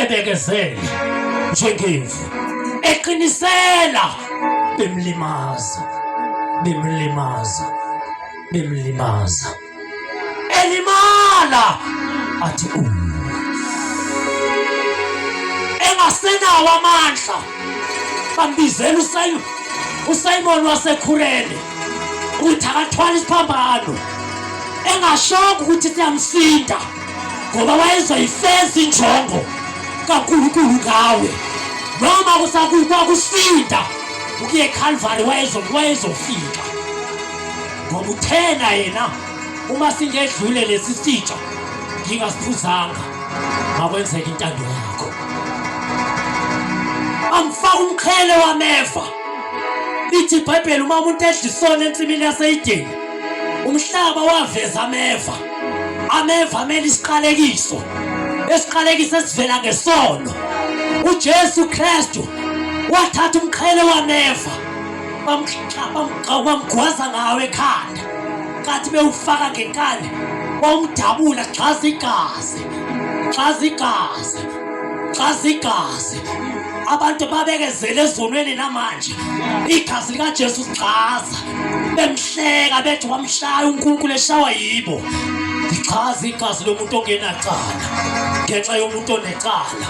Ebekezele njengemvu eqinisela, bemlimaza, bemlimaza, bemlimaza, elimala athi u engasenawo amandla. Bambizela uSimon, uSimon waseKhurene, ukuthi akathwale isiphambano, engashongo ukuthi siyamsinda, ngoba wayezoyifeza injongo kaNkulunkulu ngawe. Noma kusakukwakusinda ukuye eCalvary, wayezofika, ngoba uthena yena, uma singedlule lesi sitsha ngingasiphuzanga, makwenzeka intando yakho. Amfaka umqhele wameva. Lithi iBhayibheli, uma umuntu edla isona ensimini yaseYideni, umhlaba waveza ameva. Ameva amele isiqalekiso, esiqalekiso esivela ngesono. UJesu Kristu wathatha umqhele wameva, bamgwaza ngawo ekhanda, kathi bewufaka ngenkani, wawumdabula, xhaza igazi, xhaza igazi, xhaza igazi. Abantu babekezele ezonweni namanje, igazi likaJesu sixhaza. Bemhleka bethi wamshaya uNkulunkulu, eshawa yibo. Lichaza igazi lomuntu ongenacala ngenxa yomuntu onecala.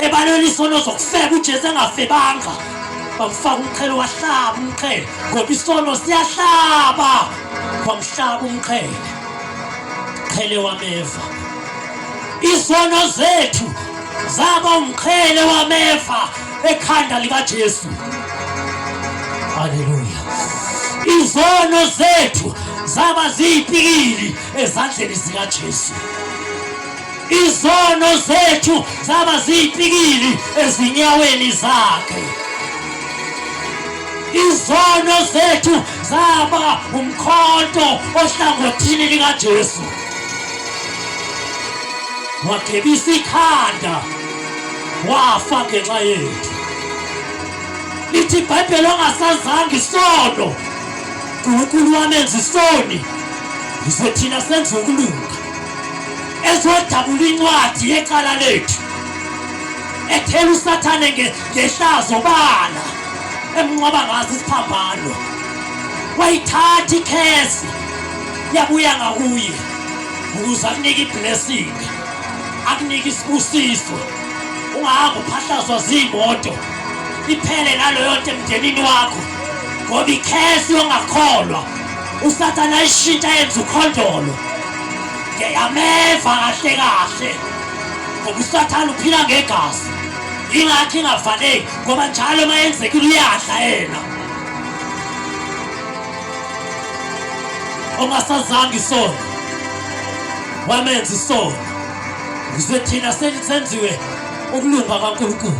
Ebalwela isono zokufeba, uJesu engafebanga, bamfaka umqhele, wahlaba umqhele, ngoba isono siyahlaba. Wamhlaba umqhele, qhele wameva. Izono zethu zaba umqhele wameva ekhanda likaJesu. Haleluya! Izono zethu zaba ziyipikili ezandleni zikaJesu. Izono zethu zaba ziyipikili ezinyaweni zakhe. Izono zethu zaba umkhonto ohlangothini likaJesu. Wagebisa ikhanda, wafa ngenxa yethu. Lithi iBhayibheli, ongasazanga isono, uNkulunkulu wamenza isoni ukuze thina senze ukulunga. Ezodabula incwadi yecala lethu, ethela uSathane ngehlazo bala, emnqoba ngaso isiphambano. Wayithatha ikhesi, yabuya ngakuye ukuze akunike iblessing, akunike isibusiso. Ungahamba uphahlazwa ziyimoto, iphele naleyo nto emndenini wakho, ngoba ikhesi yongakholwa uSathane ayishintsha yenza ukhondolo ngeyameva. Kahle kahle, ngoba uSathane uphila ngegazi, ingakho ingavaleki, ngoba njalo uma yenzekile uyadla yena. Ongasazanga isono wamenza isono ukuze thina senziwe ukulunga kaNkulunkulu.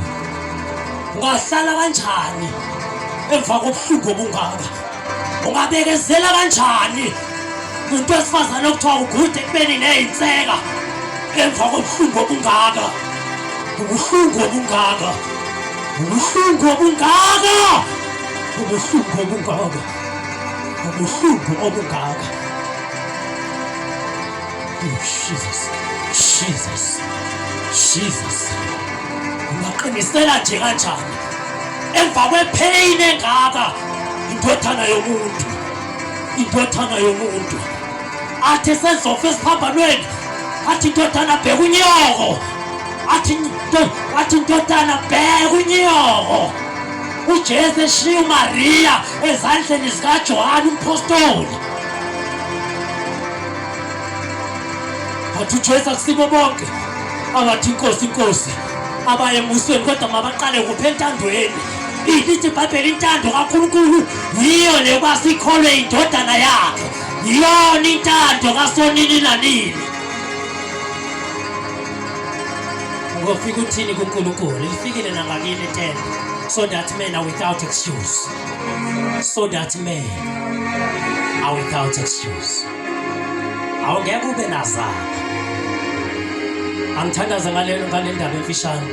Ungahlala kanjani emva kobuhlungu obungaka? Ungabekezela kanjani umuntu wesifazane okuthiwa ugude ekubeni neyinseka emva kobuhlungu obungaka? Ubuhlungu obungaka, ubuhlungu obungaka, ubuhlungu obungaka, ubuhlungu obungaka. Oh, Jesus, Jesus, Jesus! Ungaqinisela nje kanjani emva kwepain engaka? Indodana yomuntu, indodana yomuntu athi sezofa esiphambanweni, athi, "Ndodana, bheka unyoko." Athi, "Ndodana, bheka unyoko." UJesu eshiya uMaria ezandleni zikaJohane umpostoli. Athi uJesu, akusibo bonke abathi, 'Inkosi, Inkosi,' abaye embusweni, kodwa mabaqale kuphi? Entandweni. Lithi iBhayibheli, intando kaNkulunkulu yiyo le uba sikholwe indodana yakhe. Yiyona intando kaSonini nanini. Ngofika uthini kuNkulunkulu? Lifikile nangakini itende, so that men are without excuse, so that men are without excuse. Awungeke ube nazana. Angithandaze ngalelo, ngale ndaba emfishane.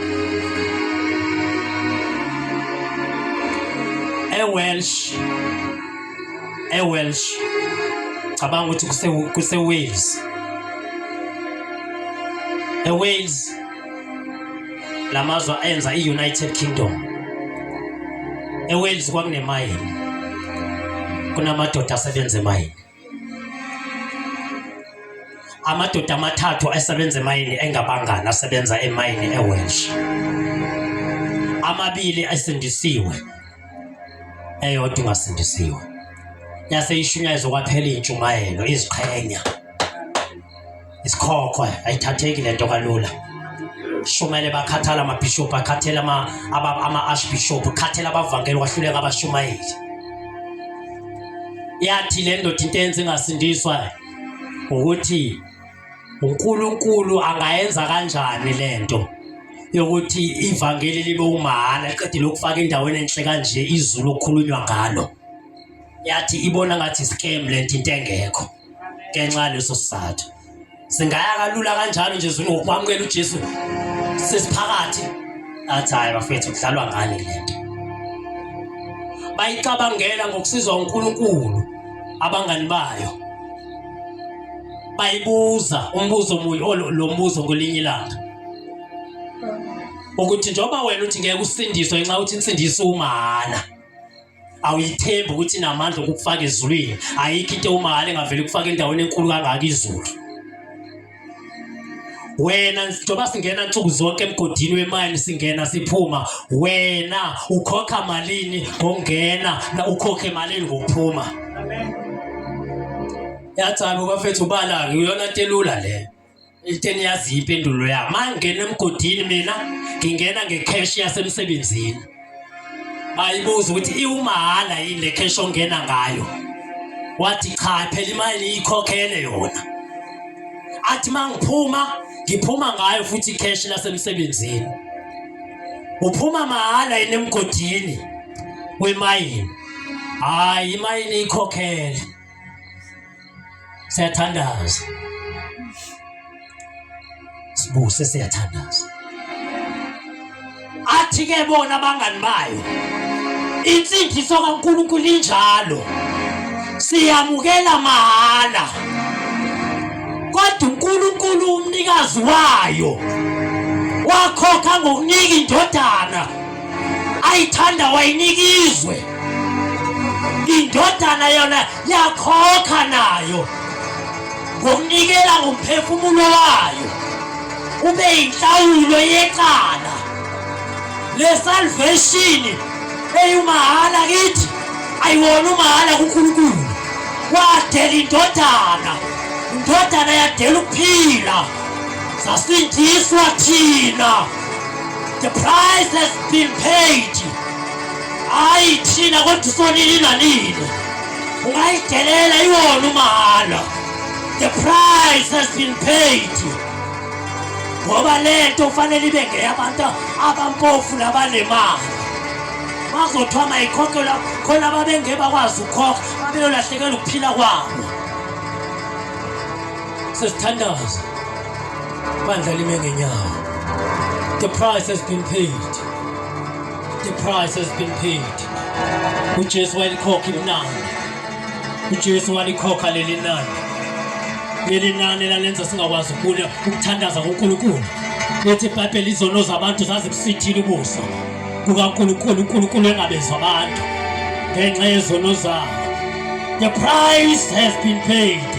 eWelsh eWelsh cabanga ukuthi kuse Wales, eWales. Lamazwe enza i-United Kingdom. EWales kwakunemayini, kunamadoda asebenza emayini. Amadoda amathathu asebenza emayini engabangani asebenza emayini eWelsh. Amabili asindisiwe, eyodwa ingasindisiwe. Yase ishunyayezwa kwaphela iy'ntshumayelo iziqhenya isikhokho ayithatheki lento kalula shumele bakhathala amabhishobhi akhathela ama-archbishop khathela abavangeli kwahluleka abashumayeli yathi le ndoda into eyenza ingasindiswa ukuthi uNkulunkulu angayenza kanjani lento yokuthi ivangeli libe umahhala liqede lokufaka endaweni enhle kanje izulu okukhulunywa ngalo yathi ibona ngathi scam lento into engekho ngenxa yaleso sizathu singaya kalula kanjalo nje zulu ngokwamukela uJesu sesiphakathi athi hayi bafethu kudlalwa ngani lento bayicabangela ngokusizwa uNkulunkulu abangani bayo bayibuza umbuzo munye lo mbuzo ngolinye ilanga ukuthi njengoba wena uthi ngeke usindiswe ngenxa ukuthi insindiso umahhala awuyithembi ukuthi inamandla okukufaka ezulwini ayikho into ewumahhala engavele kufaka endaweni enkulu kangaka izulu wena njengoba singena nsuku zonke emgodini wemayini singena siphuma wena ukhokha malini ngokungena na ukhokhe malini ngokuphuma yathi hayi bafethu ubala-ke uyona nto elula leyo into eniyaziyo impendulo yami uma ngingena emgodini mina ngingena ngekheshi yasemsebenzini bayibuza ukuthi iwumahhala yini le kheshi ongena ngayo wathi cha phela imali iyikhokhele yona athi uma ngiphuma ngiphuma ngayo futhi ikheshi lasemsebenzini uphuma mahhala yini emgodini wemayini hhayi imayini iyikhokhele Siyathandaza. Sibuse siyathandaza. Athi ke bona abangani bayo insindiso kaNkulunkulu injalo. Siyamukela mahala. Kodwa uNkulunkulu umnikazi wayo wakhokha ngokunika indodana ayithanda wayinika izwe indodana yona yakhokha nayo ngokunikela ngomphefumulo wayo ube yinhlawulo yecala le salvation eyumahhala kithi ayiwona umahhala kuNkulunkulu wadela indodana indodana yadela ukuphila sasindiswa thina the price has been paid hayi thina kodwa usonini nanini ungayidelela iwona umahhala the price has been paid ngoba lento kufanele ibe ngeyabantu abampofu nabanemali bazothiwa mayikhokhelwa khona babengeke bakwazi ukukhokha babeyolahlekelwa ukuphila kwabo sesithandaza bandla lime ngenyawo the price has been paid The price has been paid. UJesu walikhokha inani. UJesu walikhokha leli nani. Leli nani lalenza singakwazi ukubona ukuthandaza kuNkulunkulu. Lethi iBhayibheli izono zabantu zazibusithile ubuso kukaNkulunkulu, uNkulunkulu engabezwa abantu ngenxa yezono zabo. The price has been paid.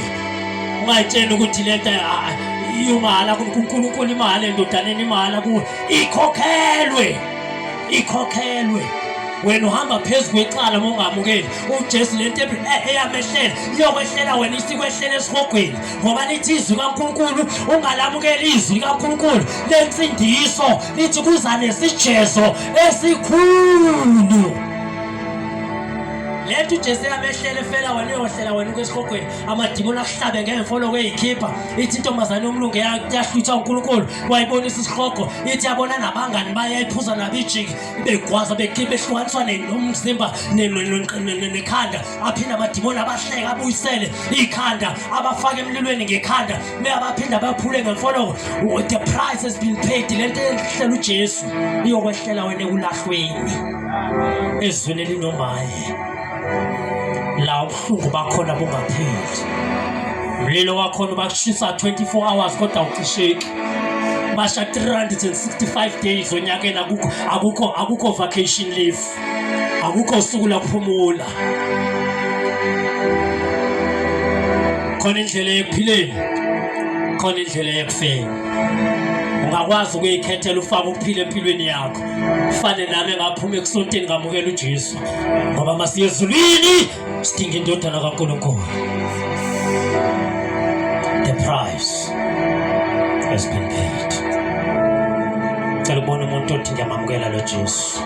Ungayitsheli ukuthi lento iwumahhala kuNkulunkulu imahhala endodaneni imahhala kuwe ikhokhelwe. Ikhokhelwe wena uhamba phezu kwecala uma ungamukeli uJesu lento eyamehlela iyokwehlela wena isikwehlela esihogweni ngoba lithi izwi kaNkulunkulu ungalamukeli izwi likaNkulunkulu lensindiso lithi kuza nesijezo esikhulu lento uJesu eyamehlela efela wena uyohlela wena ukwesihogweni amadimoni akuhlabe ngemfolo kweyikhipha ithi intombazane yomlungu yahlutha uNkulunkulu wayibonisa isihogo ithi yabona nabangani bayo yayiphuza nabo ijiki begwaza bekhipha behlukaniswa nomzimba nekhanda aphinde amadimoni abahleka abuyisele ikhanda abafake emlilweni ngekhanda beyabaphinda baphule ngemfoloko the price has been paid le nto ehlela uJesu iyokwehlela wena ekulahlweni ezweni elinomaye la ubuhlungu bakhona bungapheli umlilo wakhona ubakushisa 24 hours kodwa awucisheki Masha 365 days onyakeni, akukho akukho akukho vacation leave, akukho suku lakuphumula. Khona indlela ekuphileni, khona indlela ekufeni. Ungakwazi ukuyikhethela ufake ukuphila empilweni yakho. Ufane nami engaphuma ekusonteni ngamukela uJesu, ngoba masiye ezulwini sidinga indodana kaNkulunkulu. The price has been paid. Cela ubone umuntu othi ngiyamamukela lo Jesu,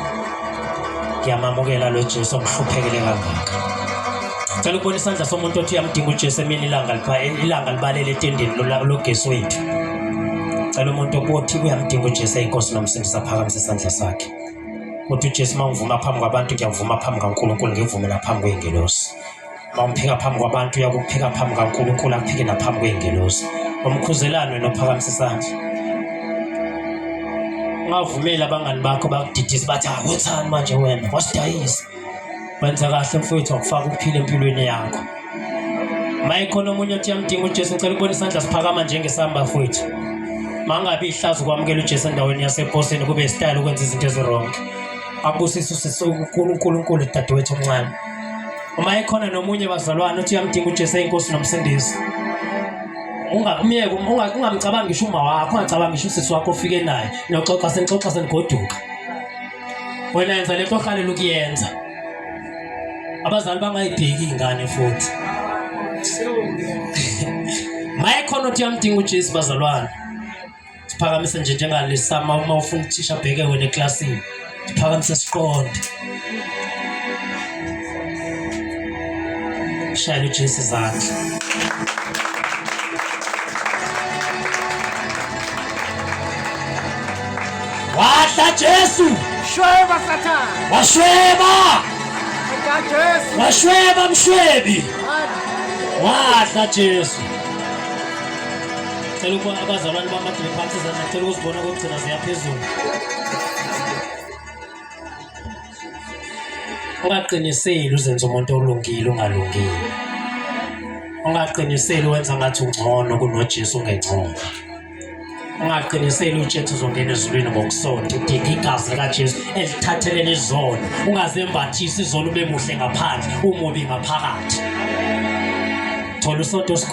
ngiyamamukela lo Jesu ongihluphekele kangaka. Cela ukubona isandla somuntu othi uyamdinga uJesu emini ilanga lipha ilanga libalele etendeni logesi wethu. Cela umuntu othi uyamdinga uJesu eyinkosi nomsindisi aphakamise isandla sakhe. Uthi uJesu uma ungivuma phambi kwabantu ngiyakuvuma phambi kaNkulunkulu ngivume naphambi kwey'ngelosi. Uma umphika phambi kwabantu uyakuphika phambi kaNkulunkulu akuphike naphambi kwey'ngelosi. Umkhuzelani wena ophakamisa isandla? Ungavumeli abangani bakho bakudidise bathi awuthani manje wena wasidayisa. Wenza kahle mfowethu wakufaka ukuphila empilweni yakho. Mayikhona omunye othi yamdinga uJesu, ngicela ukubona isandla siphakama njengesami bafowethu. Mangabe ihlazo ukwamukela uJesu endaweni yaseposini kube isitayela ukwenza izinto eziwrong. Abusise usisi uNkulunkulu dadewethu omncane. Uma ekhona nomunye bazalwane othi uyamdinga uJesu eyinkosi nomsindisi. Ungamyeki, ungamcabangi ngisho uma wakho, ungacabangi ngisho usisi wakho ofike naye. Noxoxa senixoxa senigoduka. Wena yenza lento ohlalela ukuyenza. Abazali bangayibheki ingane futhi. Mayekhona othi uyamdinga uJesu bazalwane. Siphakamise nje njengalesama uma ufuna uthisha abheke wena eklasini. Siphakamise siqonde. Shayela uJesu izandla. Wadla Jesu. Shweba Sathane. Washweba. Wadla Jesu. Washweba mshwebi. Wadla Jesu. Cela ukuba abazalwane bamadile phansi izandla, cela ukuzibona kokugcina ziyaphezulu. Ungaqiniseli uzenza umuntu olungile ungalungile. Ungaqiniseli wenza ngathi ungcono kunoJesu ungengcono. Ungaqiniseli utshethe uzongena ezulwini ngokusonta, udinga igazi likaJesu elithathelele izono. Ungazembathisi izono ube muhle ngaphandle, umubi ngaphakathi. Thola usonto.